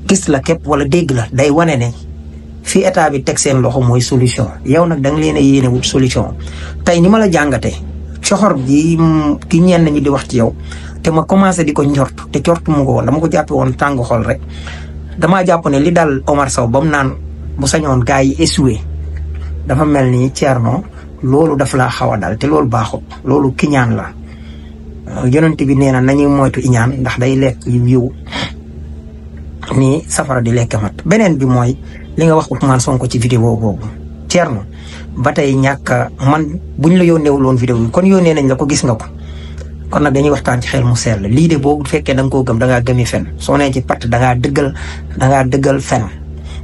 gis la képp wala dégg la day wane ne fii état bi teg seen loxo mooy solution yow nag da nga leen a yéene wut solution tey ni ma la jàngatee coxor bi ki ñenn ñi di wax ci yow te ma commencé di ko njort te njortu mu ko woon dama ko jàppe woon tàng xol rek damaa jàpp ne li dal Omar Sow ba mu naan bu sañoon gars yi échoué dafa mel ni Thierno loolu daf laa xaw a dal te loolu baaxut loolu kiñaan la yonent bi nee na nañuy moytu iñaan ndax day lekk yiw ni safara di lekk mat beneen bi mooy li nga wax Ousmane Sonko ci vidéo boobu Thierno ba tey ñàkk man buñ la yónneewul woon vidéo bi kon yónnee nañ la ko gis nga ko kon nag dañuy waxtaan ci xel mu sell lii de boo fekkee da nga koo gëm da ngaa gëmi fen soo nee ci patt da ngaa dëggal fen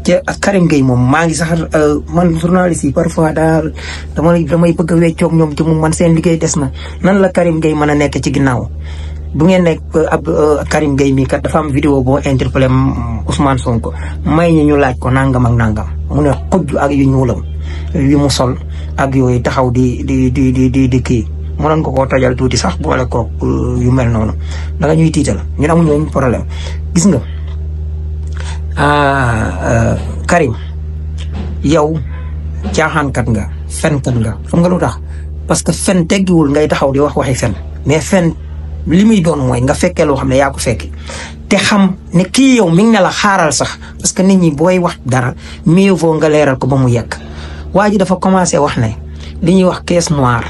ci Karim Gueye moom maa ngi sax man journaliste yi parfois daal damay bëgg a weccoog ñoom ci mu man seen liggéey des na nan la Karim Gueye mën a nekk ci ginnaaw bu ngeen nekk ab Karim Gueye mii kat dafa am vidéo boo interpellé Ousmane Sonko may ñu laaj ko nangam ak nangam mu ne xujj ak yu ñuulam yu mu sol ak yooyu taxaw di kii mënoon ko koo tojal tuuti sax boole ko yu mel noonu da nga ñuy tiital ñun amuñu problème gis nga Karim yow caaxaankat nga fenkat nga xam nga lu tax parce que fen teggiwul ngay taxaw di wax waxi fen mais fen li muy doon mooy nga fekkee loo xam ne yaa ko fekki te xam ne kii yow mi ngi ne la xaaral sax parce que nit ñi booy wax dara mieux vaut nga leeral ko ba mu yegg waa ji dafa commencé wax ne li ñuy wax caisse noire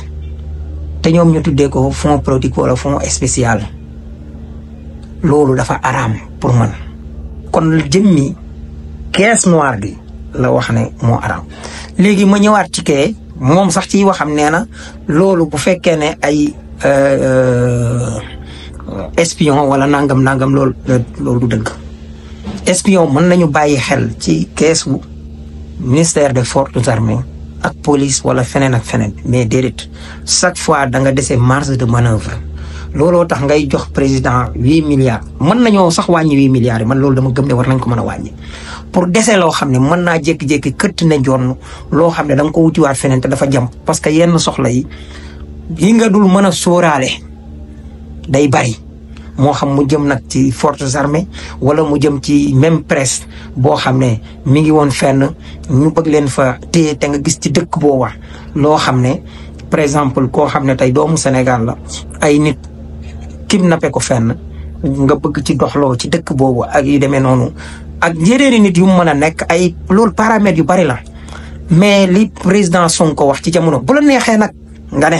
te ñoom ñu tuddee ko fonds politique wala fonds spécial loolu dafa araam pour man kon jëmmi caisse noire bi la wax ne moo araam léegi ma ñëwaat ci kee moom sax ci waxam nee na loolu bu fekkee ne ay espion wala nangam loolu du dëgg espion mën nañu bàyyi xel ci keesu ministère des forces armées ak police wala feneen ak feneen mais déedéet chaque fois da nga dese marge de manœuvre looloo tax ngay jox président 8 milliards mën nañoo sax wàññi 8 milliards yi man loolu dama gëm ne war nañ ko mën a wàññi pour dese loo xam ne mën naa jékki-jékki këtt ne jonn loo xam ne da nga ko wutiwaat feneen te dafa jàmp parce que yenn soxla yi nga dul mën a sóoraale day bari moo xam mu jëm nag ci forces armées wala mu jëm ci même presse boo xam ne mi ngi woon fenn ñu bëgg leen fa téye te nga gis ci dëkk booba loo xam ne par exemple koo xam ne tey doomu Sénégal la ay nit kidnappé ko fenn nga bëgg ci doxloo ci dëkk boobu ak yu demee noonu ak yeneen nit yu mu mën a nekk ay loolu paramètres yu bari la mais li président Sonko wax ci jamono bu la neexee nag nga ne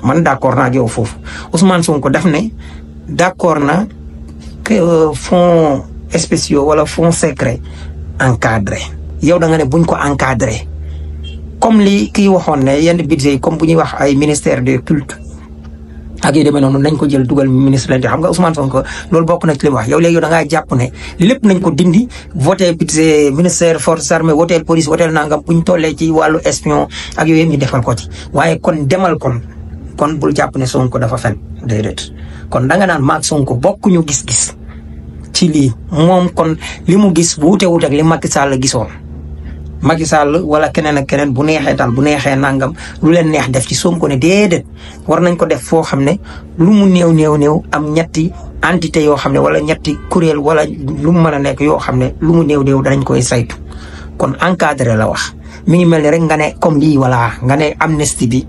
man d'accord naa ak yow foofu Ousmane Sonko daf ne d'accord na que fonds spéciaux wala fonds secret encadré yow da nga ne buñ ko encadré comme li kii waxoon ne yenn budget yi comme bu ñuy wax ay ministère de culte ak yu demee noonu nañ ko jël dugal ministre leen xam nga Ousmane Sonko loolu bokk na ci li mu wax yow léegi yow da ngaa jàpp ne lépp nañ ko dindi voté budget ministère forces armées voté police voté nangam buñ tollee ci wàllu espion ak yooyu yëpp ñu defal ko ci waaye kon demal kon bul jàpp ne Sonko dafa fen déedéet kon da nga naan maag Sonko bokkuñu gis-gis ci lii moom kon li mu gis bu wute ak li Macky Sall gisoon Macky Sall wala keneen ak keneen bu neexee tal bu neexee nangam lu leen neex def ci Sonko ne déedéet war nañ ko def foo xam ne lu mu néew am ñetti entité yoo xam ne wala ñetti kuréel wala lu mu mën a nekk yoo xam ne lu mu néew danañ koy saytu kon encadré la wax mi ngi mel ni rek nga ne comme lii wala nga ne amnistie bi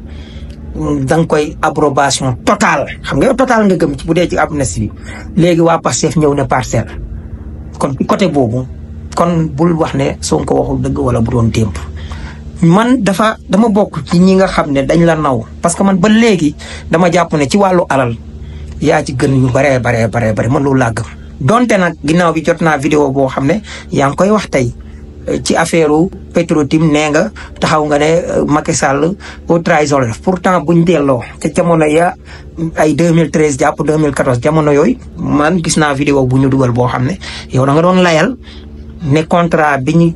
da nga koy approbation totale xam nga yow total nga gëm ci bu dee ci amnistie bi léegi waa Pastef ñëw ne parcelle kon ci côté boobu kon bul wax ne Sonko waxul dëgg wala bu doon témp man dama bokk ci ñi nga xam ne dañ la naw parce que man ba léegi dama jàpp ne ci wàllu alal yaa ci gën ñu baree man loolu laa gëm donte nag ginnaaw bi jot naa vidéo boo xam ne yaa ngi koy wax tey ci affaire Petro-Tim nee nga taxaw nga ne Macky Sall au trahison la def pourtant buñ delloo ca jamono ya ay 2013 jàpp 2014 jamono yooyu man gis naa vidéo bu ñu dugal boo xam ne yow da nga doon layal ne contrat bi ñu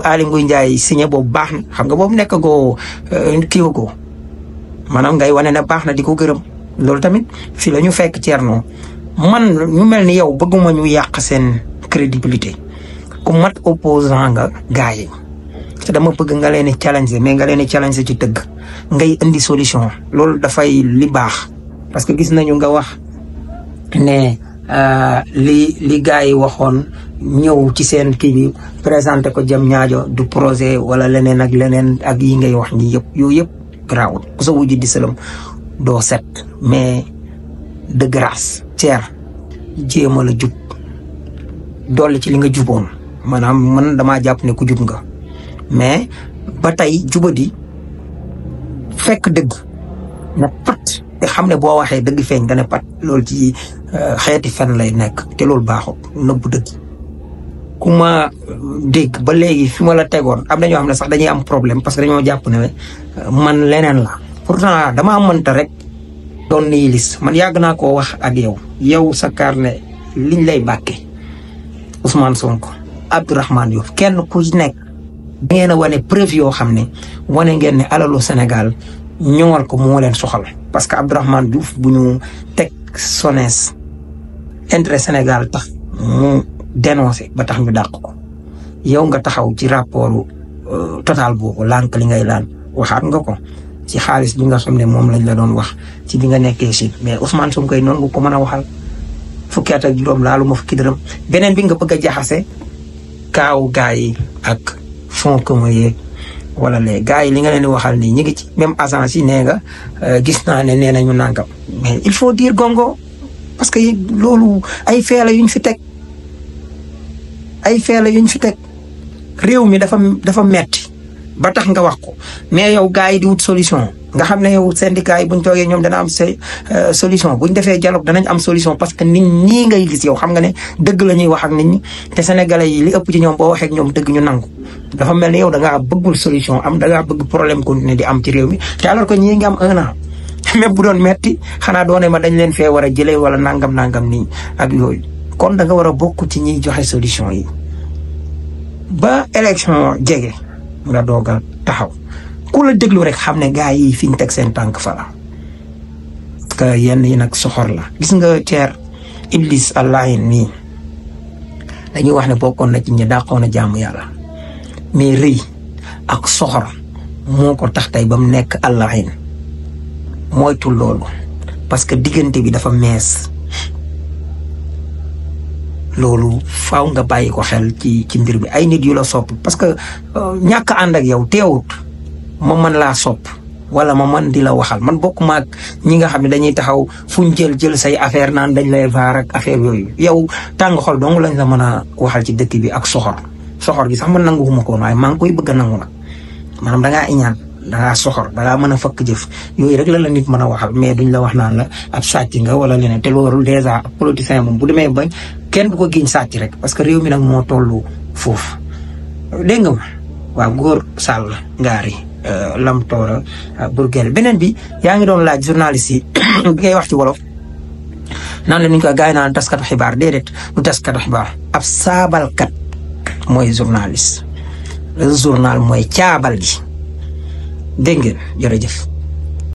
Aly Ngouille Ndiaye signé boobu baax na xam nga boobu nekk goo kiiwa ko maanaam ngay wane ne baax na di ko gërëm loolu tamit fi la ñu fekk Thierno man ñu mel ni yow bëgguma ñu yàq seen crédibilité ku mat opposant nga gars yi te dama bëgg nga leen challenger mais nga leen challenger ci dëgg ngay indi solution loolu dafay li baax parce que gis nañu nga wax ne li gars yi waxoon ñëw ci seen kii bi présenté ko jëm ñaajo du projet wala leneen ak yi ngay wax ni yëpp yooyu yëpp garaawul ku sa wujj di sëlëm doo set mais de grâce Thier jéema la jub dolli ci li nga juboon maanaam man damaa jàpp ne ku jub nga mais ba tey jubadi fekk dëgg na pat te xam ne boo waxee dëgg feeñ nga ne pat loolu ci xeeti fen lay nekk te loolu baaxul nëbbu dëgg ku ma dégg ba léegi fi ma la tegoon am na ñoo xam ne sax dañuy am problème parce que dañoo jàpp ne man leneen la pourtant damaa mënta rek doon nihilis man yàgg naa koo wax ak yow sa carnet liñ lay bàkke Ousmane Sonko Abdourahmane Diouf kenn ku nekk da ngeen a wane preuve yoo xam ne wane ngeen ne alalu Sénégal ñoŋal ko moo leen soxal parce que Abdourahmane Diouf bu ñu teg SONES intérêt Sénégal tax mu dénoncé ba tax ñu dàq ko yow nga taxaw ci rapport total boobu lànk li ngay laan waxaat nga ko ci xaalis bi nga xam ne moom lañ la doon wax ci bi nga nekkee si mais Ousmane Sonko koy noonu nga ko mën a waxal fukki at ak juróom laalu ma fukki dërëm beneen bi nga bëgg a jaxase kaaw gars yi ak fonds commun yeeg wala les gars yi li nga leen di waxal nii ñu ngi ci même agence yi nee nga gis naa ne nee nañu nangam mais il faut dire gongo parce que loolu ay feela yuñ fi teg réew mi dafa metti ba tax nga wax ko mais yow gars yi di wut solution nga xam ne yow syndicat yi buñ toogee ñoom dana am solution buñ defee dialogue danañ am solution parce que nit ñi ngay gis yow xam nga ne dëgg la ñuy wax ak nit ñi te sénégalais yi li ëpp ci ñoom boo waxee ak ñoom dëgg ñu nangu dafa mel ni yow da ngaa bëggul solution am da ngaa bëgg problème continuer di am ci réew mi te alors que ñii ngi am 1 an même bu doon metti xanaa doone ma dañ leen fee war a jëlee wala nangam nii ak yooyu kon da nga war a bokk ci ñiy joxe solution yi ba élection jege nga doog a taxaw ku la déglu rek xam ne gars yi fi ñu teg seen tànk fa la parce que yenn yi nag soxor la gis nga Thier Iblis Allahin nii dañuy wax ne bokkoon na ci ñi dàqoon a jaamu yàlla mais rëy ak soxor moo ko tax tey ba mu nekk Allahin moytu loolu parce que diggante bi dafa mees loolu faaw nga bàyyi ko xel ci mbir bi ay nit yu la sopp parce que ñàkk ànd ak yow teewut ma mën laa sopp wala ma mën di la waxal man bokk maag ñi nga xam ne dañuy taxaw fuñ jël say affaire naan dañ lay vaar ak affaire yooyu yow tàng xol dong lañ la mën a waxal ci dëkk bi ak soxor gi sax man nanguwuma ko waaye maa ngi koy bëgg a nangu nag maanaam dangaa iñaan dangaa soxor dangaa mën a fakk jëf yooyu rek la nit mën a waxal mais duñ la wax naan la ab sàcc nga wala leneen te loolu dèjà politicien moom bu demee bañ kenn du ko giñ sàcc rek parce que réew mi nag moo tollu foofu dégg nga ma waaw góor Sall ngaari Lam Toora Bourguel beneen bi yaa ngi doon laaj journaliste yi bi ngay wax ci wolof naan la nuñ ko gaay naan taskatu xibaar déedéet du taskatu xibaar ab saabalkat mooy journaliste le journal mooy caabal gi dégg ngeen jërëjëf